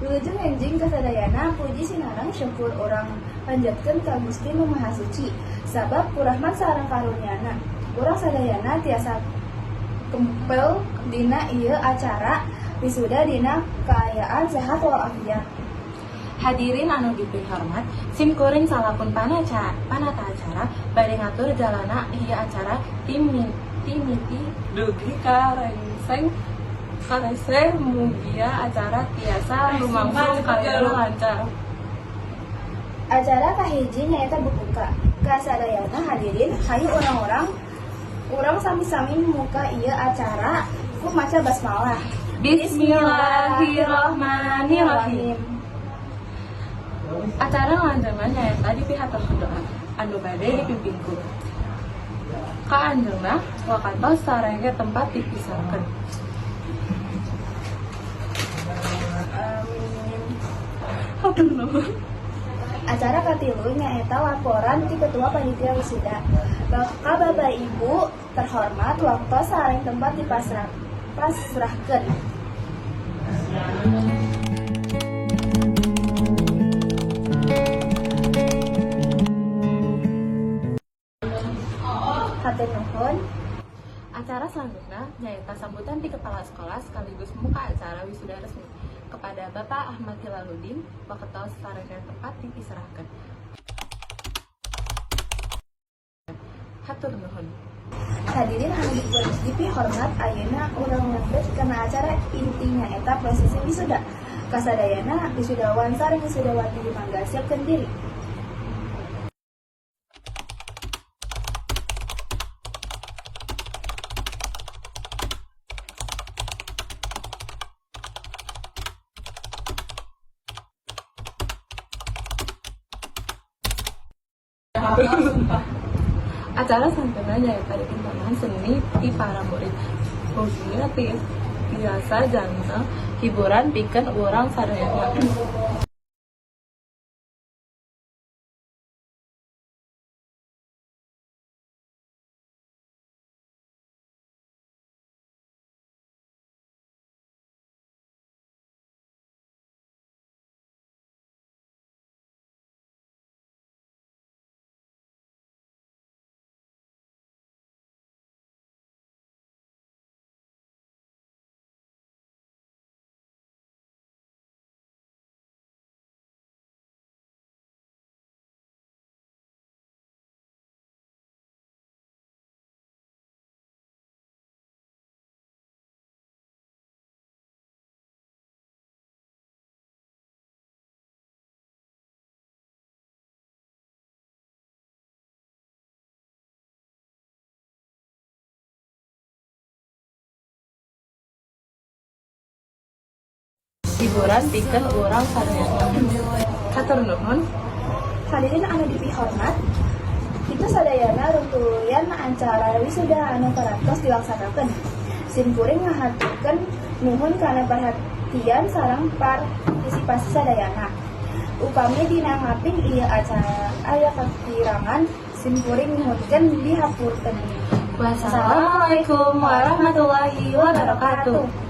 Wilujeng enjing kasadayana puji sinareng syukur urang panjatkeun ka Gusti Nu Maha Suci sabab ku rahmat sareng karunyana urang sadayana tiasa kempel dina ieu acara wisuda dina kaayaan sehat walafiat. Hadirin anu dipihormat, sim kuring salakun panata acara bade ngatur jalana ieu acara ti mimiti dugi ka rengseng karese, mugia acara tiasa lumangsung kalian lancar. Acara kahiji nyaeta buka. Kasadayana hadirin, hayu urang-urang urang sami-sami muka ieu acara ku maca basmalah. Bismillahirrahmanirrahim. Acara lanjutna nyaeta dipihaturkeun doa anu bade dipimpin ku ka anjeunna, wakantos sareng tempat dipisahkeun. Amin. Hatur nuhun. Acara katilu nyaeta laporan ti ketua panitia wisuda. Ka Bapak Ibu terhormat, waktu sareng tempat dipasrahkeun. Hatur nuhun. Acara selanjutnya nyaeta sambutan ti kepala sekolah sekaligus muka acara wisuda resmi. Kepada Bapak Ahmad Hilaludin, waketos sareng tempat dipisahkeun. Hatur nuhun. Hadirin anu dipihormat, ayeuna urang lebet kana acara inti nyaeta prosesi wisuda. Kasadayana wisudawan sareng wisudawati dimangga siapkeun diri. Acara selanjutnya nyaeta dipintonan seni ti para murid. Mugia tiasa janten hiburan pikeun urang sadayana. Hiburan pikeun urang sadayana. Hatur nuhun. Hadirin anu dipihormat, itu sadayana rungkuluyan acara wisuda anu parantos dilaksanakeun. Sim kuring ngahaturkeun nuhun kana perhatian sareng partisipasi sadayana. Upami dina ngaping ieu acara aya kakirangan, sim kuring nyuhunkeun dihapunten. Wassalamualaikum warahmatullahi wabarakatuh.